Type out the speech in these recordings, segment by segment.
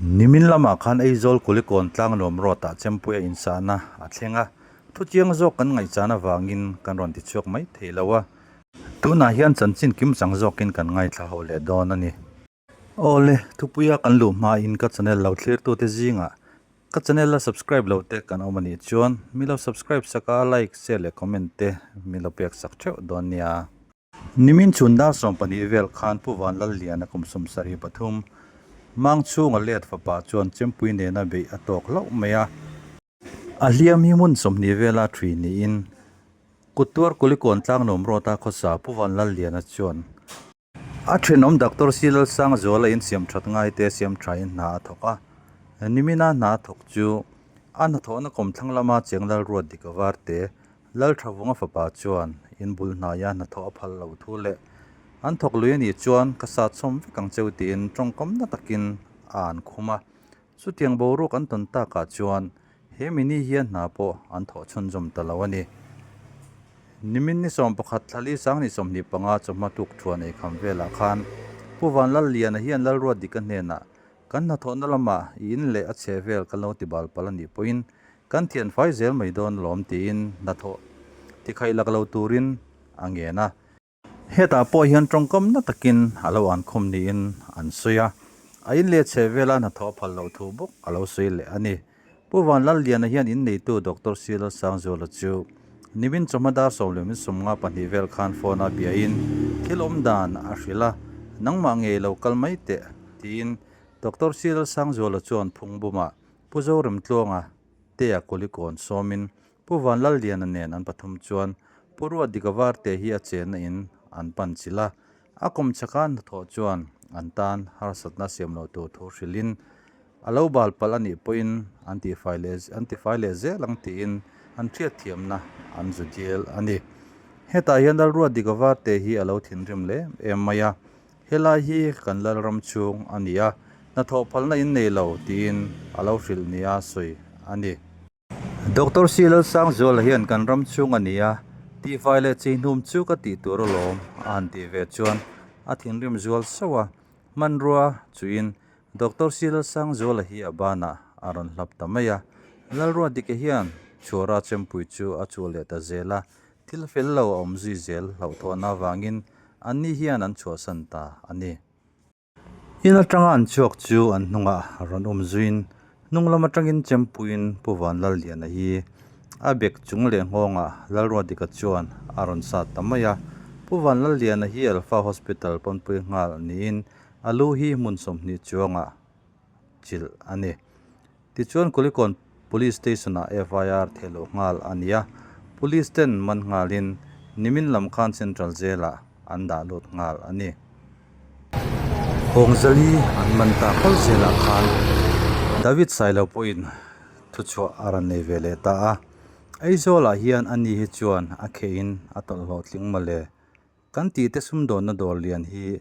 Nimin lamah khan Aizawl Kulikawn Tlangnuam Road ah Chempuia insahna a thleng a, thuchiang zawk kan ngaihchan avangin kan rawn tichhuak mai thei lo a. Tunah hian chanchin kimchang zawkin kan ngaithla ho leh dawn a ni. Awle, thupuia kan luh hmain ka channel lo thlirtute zingah ka channel la subscribe lo te kan awm a nih chuan mi lo subscribe sak a, like, share leh comment te mi lo pek sak theuh dawn nia. Nimin chhun dar 12 vel khan Pu Vanlalliana kum 73, Mang chhunga let fapa chuan Chempui nena beih a tawk hlauh mai a. A hliam hi hmun 20 vela ṭhi niin Kuttuar Kulikawn Tlangnuam Road-a khawsa Pu Vanlalliana chuan a ṭhenawm Doctor C Lalsangzuala insiam ṭhat ngaite siam ṭhain hna a thawk a. Nimina hna a thawk chu a hnathawhna kawmthlang lama cheng Lalruat Dika Varte Lalthavunga fapa chuan in bul hnaia hnathawh a phal lo thu leh an thawk lui a nih chuan ka sat chhawm vek ang cheu tiin tawngkam na takin a an khum a. Chutiang boruak an tawn takah chuan he mini hian hna pawh an thawh chhunzawm ta lo a ni. Nimin ni 11 thlali sang ni 25 chawhma tuk thuan ei kham velah khan Pu Vanlalliana hian Lalruatdika hnenah kan hnathawhna lamah i in leh a chhe vel kan lo ti bal palh a nih pawhin Kan thian fai zel mai dawn alawm tiin hnathawh tikhaih lak lo turin a ngen a. Hetah pawh hian tawngkam na takin a lo ankhum niin an sawi a, a in leh chhe vela hnathawh a phal loh thu bawk a lo sawi leh a ni. Pu Vanlalliana hian in neitu Doctor Sila Sangzuala chu nimin chawhma dar 12:52 vel khan phone a biain thil awm dan a hrilh a, nangmah ngei lo kal mai teh tiin Doctor Sila Sangzuala chuan phungbumah Pu Zoremtluanga, Tea Kulikawn sawmin Pu Vanlalliana nen an pathum chuan Pu Ruatdika Varte hi a chenna in an pan chilh a, a kawm chhaka hnathawh chuan an tan harsatna siam loh tur thu hrilhin a lo bal palh a nih pawhin an tihfai leh an tifai leh zel ang tiin an hriatthiamna an zu dil a ni. Hetah hian Lalruatdika Varte hi a lo thinrim lem em mai a, Helai hi kan Lalram chhung a ni a, hnathawh phalna in nei lo tiin a lo hrilh nia sawi a ni. Doctor C Lalsangzuala hian kan ram chhung a ni a, tihfai leh cheihnum chu ka tih tur alawm a han tih ve chuan a thinrim zual sauh a, hmanrua chuin Doctor C Lalsangzuala hi a banah a rawn hlap ta mai a. Lalruatdika hian chhuara chempui chu a chuah leh ta zel a, Thil fel lo a awm zui zel hlauhthawhna avangin anni hian an chhuahsan ta a ni. In atanga an chhuak chu an hnungah rawn awm zuiin hnung lam atangin Chempuiin Pu Vanlalliana hi a bek chung leh nghawngah Lalruatdika chuan a rawn sat ta mai a. Pu Vanlalliana hi Alpha Hospital pawnpui nghal niin a lu hi hmun 20 chuangah chilh a ni. Tichuan Kulikawn Police Station-ah FIR theh loh nghal a ni a, Police ten man nghalin nimin lam khan Central Jail-ah an dah lut nghal a ni. Hawngzali an man ta kal zelah khan David Sailo pawhin thuchhuah a rawn nei ve leh ta a, Aizawlah hian ani hi chuan a khehin a tawlh hlawhtling mawle. Kan tihte sumdawnna dawr lian hi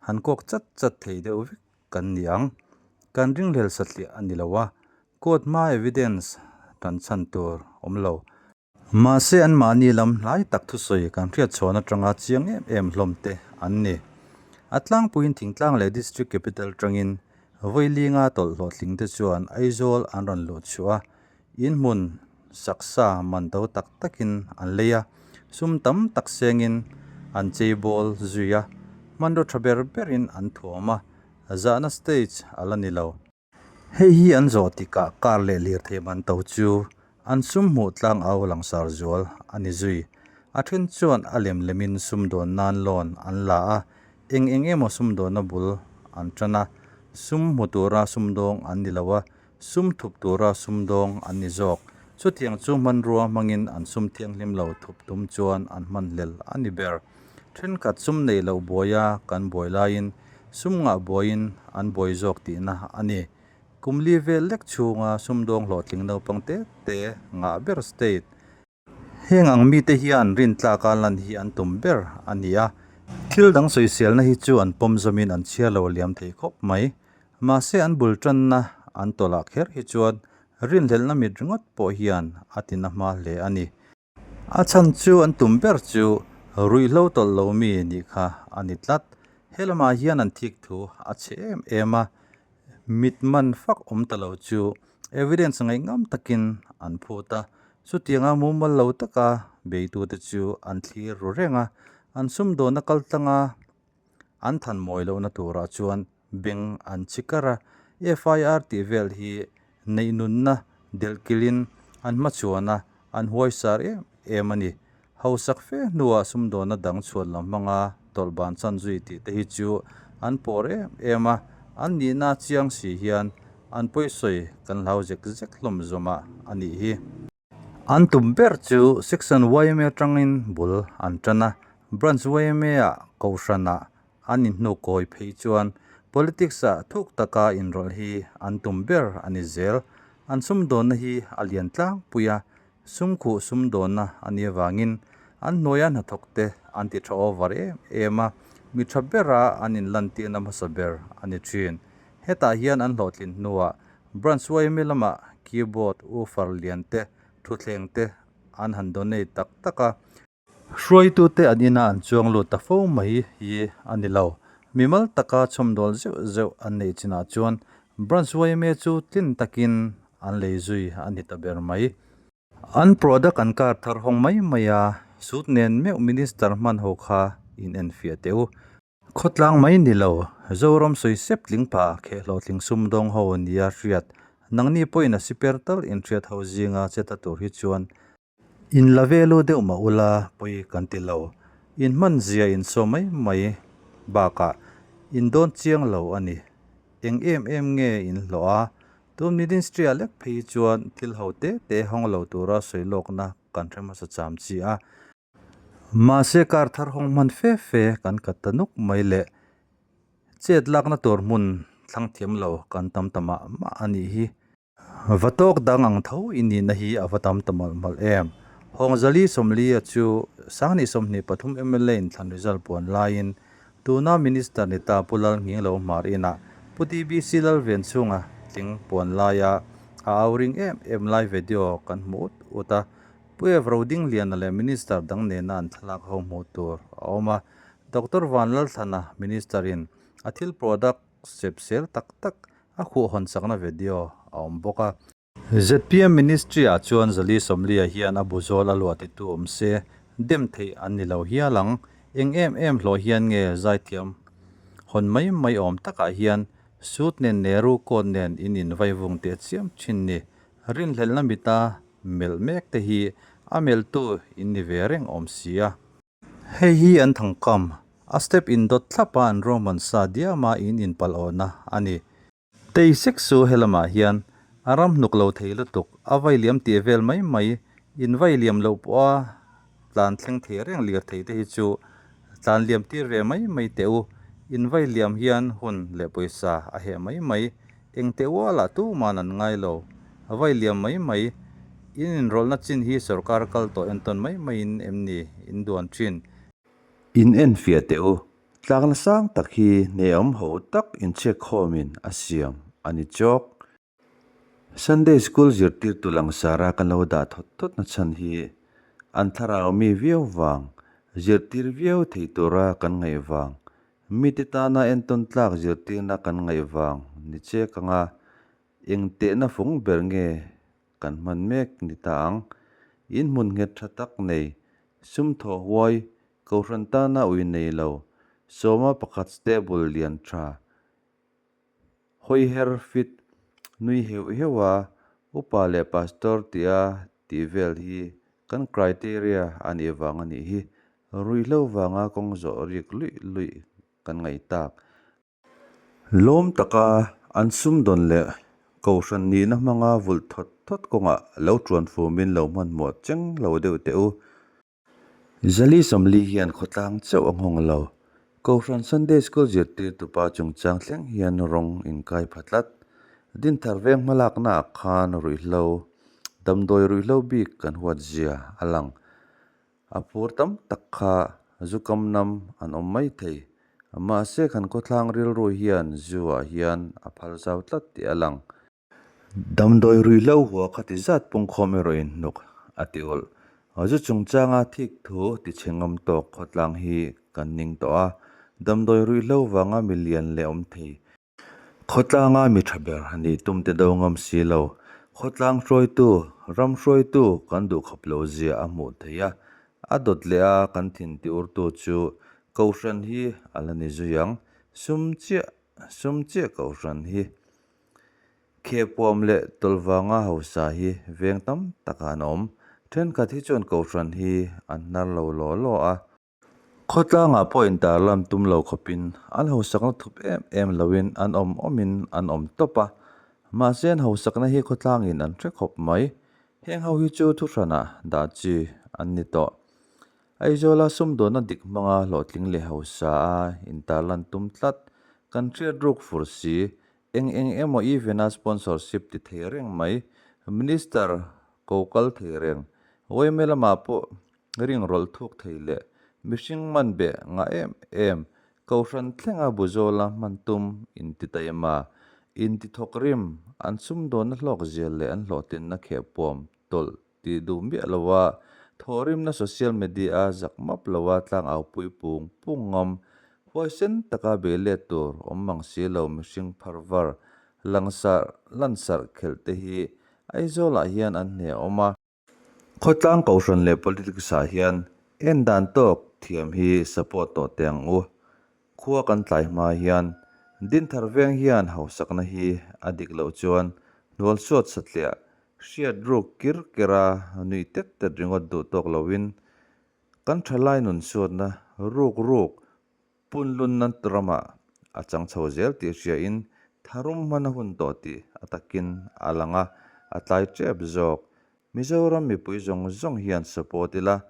han kawk chat chat thei deuh vek. kan ni ang. Kan ringhlel satliah a ni lo a, court hma evidence tan chhan tur awm lo. Mahse anmahni lam hlai tak thusawi kan hriatchhuahna atanga chiang em em hlawm te an ni. A tlangpuiin thingtlang leh district capital atangin vawilinga tawlh hlawhtling te chuan Aizawl an rawn luh chhuah a, inhmun saksa man to tak takin an lei a, sum tam tak sengin an cheibawl zui a, hmanraw tha ber berin an thuam a, zahna stage a la ni lo. Hei hi an zawh tikah car leh lirthei man to chu an sum hmuh tlang au langsar zual a ni zui. A then chuan a lem lemin sumdawn nan loan an la a, eng eng emaw sumdawnna bul an tan a, sum hmu tura sumdawng an ni lo a, Sum thup tura sumdawng an ni zawk. Chutiang chu hmanrua hmangin an sum thianghlim lo thup tum chuan an hmanhlel a ni ber. Thenkhat sum neih loh buaia kan buai laiin sum ngah buaiin an buai zawk tihna a ni. Kum li vel lek chhunga sumdawng hlawhtling naupang te te ngah ber state. Heng ang mite hian rintlaka lan hi an tum ber a ni a, thil dang sawiselna hi chu an pawm zawmin an chhiar lo a liam thei khawp mai. Mahse an bul tanna an tawlh kher hi chuan rinhlelhna mit ringawt pawh hian a ti na hma hle a ni. A chhan chu an tum ber chu ruihhlo tawlh lo mi nih kha a ni tlat. He lamah hian an thik thu a chhe em em a. Mit man fak awm ta lo chu evidence ngaihngam takin an phut a, chutianga mumal lo taka beitute chu an thlir ru reng a, an sumdawnna kaltlanga an than mawi lohna turah chuan beng an chi kar a, FIR tih vel hi neih nunna delhkilhin an hmachhuan a, an huaisar em em a ni. Hausak fe hnuah sumdawnna dang chhuat lam hmanga tawlh ban chan zui tih te hi chu an pawr em em a, an nihna chiang si hian an pawisawi kan hlau zek zek hlawm zawmah a nih hi. An tum ber chu Section yma atangin bul an tan a, Branch yma-ah Kohhranah an inhnukawi phei chuan Politics-ah thuk taka inrawlh hi an tum ber a ni zel. An sumdawnna hi a lian tlangpui a, Sumkhuh sumdawnna a nih avangin an hnuaia hnathawkte an ti tha over em em a, mi tha bera an inlantirna hmasa ber a ni thin. Hetah hian an hlawhtlin hnuah Branch yma lamah keyboard, woofer lian te, thutthleng te an han donate tak tak a. Hruaitute an ina an chuang lut ta fo mai hi a ni lo. Mimal taka chhawmdawl zeuh zeuh an neih chinah chuan Branch yma chu tlin takin an lei zui a ni ta ber mai. An product an kar thar hawng mai mai a, suit nen meuh Minister hman ho kha in enfiah teh u. Khawtlang mai ni lo, Zoram sawi sep tling pah kheh hlawhtling sumdawng ho nia hriat, nangni pawhin a siper tal inhriat ho zinga che ta tur hi chuan In la velu deuh mah ula pawi kan ti lo. In hman zia in saw mai mai bakah in dawn chiang lo a ni. Eng em em nge in hlawh a? Tun ministry ah lek phei chuan thil ho te te hawng lo tura sawi lawkna kan hre hmasa cham chi a. Mahse kar thar hawng hman fe fe kan kat ta nuk mai le. Chet lakna tur hmun thlang thiam lo kan tam ta mah mah a nih hi. Va tawk dang ang tho i nihna hi a va tam ta mawlh mawlh em? Hawngzali Sawmlia chu Sanghnih 23 mla in thlan result puan laiin tuna Minister ni ta Pu Lal Nghing Lo Hmar inah Pu TBC Lalven chhunga tling puan laia a au ring em em lai video kan hmu ut ut a, Pu Ev Rodingliana leh Minister dang nena an thlalak ho hmuh tur a awm a, Doctor Vanlalthlana Minister in a thil product sep sel tak tak a khuh hawn chakna video a awm bawk a. Zpm Ministry ah chuan Zali Sawmlia hian a bu zawl a luah titu awm se, dem theih an ni lo hial ang. Eng em em hlawh hian nge zaithiam hawn mai mai awm takah hian suit nen Nehru coat nen in invaivung teh chiam thin ni. Rinhlelhna mita melh mek te hi a melhtu in ni ve reng awm si a. Hei hi an thangkam, a step indawt thlap a an ruahman sa diam a in inpalh awhna a ni. Tei sek su helamah hian a ram hnuk lo thei lutuk, a vai liam tih vel mai mai, in vai liam loh pawha tlan thleng thei reng lir thei te hi chu tlan liam tir ve mai mai teh u, in vai liam hian hun leh pawisa a heh mai mai. Eng teh ualah tuman an ngai lo. A vai liam mai mai. In inrawlhna chin hi sorkar kal tawh entawn mai maiin em ni in duan thin. In enfiah teh u, tlakna sang tak hi hneawm ho tak inchhekkhawmin a siam a ni chawk. Sunday School zirtirtu langsara kan lo dah thawt thawt na chhan hi an thlarau mi viau vang, zirtir viau thei tura kan ngaih vang Mite tana entawn tlak zirtirna kan ngaih vang ni che ka nga, eng tehna fung ber nge kan hman mek ni ta ang? In hmun nghet tha tak nei, sum thaw huai, kohhran tana ui nei lo, sawma pakhat stable lian tha, hawiher fit, nui heuh heuh a, upa leh pastor tia tih vel hi kan criteria a nih vang a nih hi. Ruihhlo vanga kawng zawh rik luih luih kan ngaih tak. Lawm taka an sumdawn leh kohhran nihna hmanga vulh thawt thawt kawngah lo tuan fumin lo hmanhmawh cheng lo deuh teh u. Zali Sawmli hian khawtlang chauh a nghawng lo. Kohhran Sunday School zirtirtu pa chungchang thleng hian rawng inkai pha tlat. Dinthar veng hmalaknaah khan ruihhlo, damdawi ruihhlo bik kan huat zia a lang. A phur tam tak kha zu kam nam an awm mai thei. Mahse kan khawthlang rilru hian zu ah hian a phal zau tlat tih a lang. Damdawi ruihhlo hua kha ti zat pungkhawm erawh in hnuk a ti ulh. Zu chungchanga thik thu ti chhe ngam tawk khawtlang hi kan ning tawh a. Damdawi ruihhlo vanga milian leh awm thei. Khawtlanga mi tha ber nih tum te do ngam si lo. Khawtlang hruaitu, ram hruaitu kan duhkhawp lo zia a hmuh theih a. A dawt leh a kan thin ti urtu chu Kohhran hi a la ni zui ang. Sum chiah, sum chiah Kohhran hi. Khehpuam leh tawlh vanga hausa hi veng tam takah an awm. Thenkhat hi chuan Kohhran hi an hnar lo law law a. Khawtlangah pawh intarlam tum lo khawpin an hausakna thup em em loin an awm awmin an awm tawp a, mahse an hausakna hi khawtlangin an hre khawp mai. Heng ho hi chu thuhranah dah chi an ni tawh. Aizawla sumdawnna dik hmanga hlawhtling leh hausa a intarlan tum tlat kan hriat ruk fur si. Eng eng emaw event-a sponsorship ti thei reng mai, Minister ko kal thei reng, yma lamah pawh ring rawlh thuk thei leh mihring man beh ngah em em, Kohhran thlenga buzawla hman tum inti taima, inti thawk rim, an sumdawnna hlawk zia leh an hlawhtlinna khehpuam tawlh tih duh miah loa thawhrimna social media-a zak map loa tlangaupui pung pung ngam, huaisen taka bei let tur awm mang si lo mihring pharvar langsar lansarh khelh te hi Aizawlah hian an hne awm a. Khawtlang Kohhran leh Politics ah hian en dan tawk thiam hi support tawh teh ang u. Khua kan tlai hma hian Dinthar veng hian hausakna hi a dik loh chuan hnual suat satliah hriat ruk kir ker a nuih tet tet ringawt duh tawk loin kan thalai nun suatna ruk ruk Punlunna ramah a chang chho zel tih hriain tharum hman a hun tawh tih a takin a lang a, a tlai tep zawk. Mizoram mipui zawng zawng hian support ila.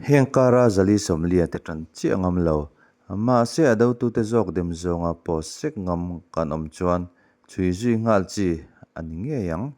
Heng kara Zali Sawmlia te tan chiah ngam lo, mahse a dotute zawk dem zawnga post sek ngam kan awm chuan chhui zui nghal chi a ni ngei ang.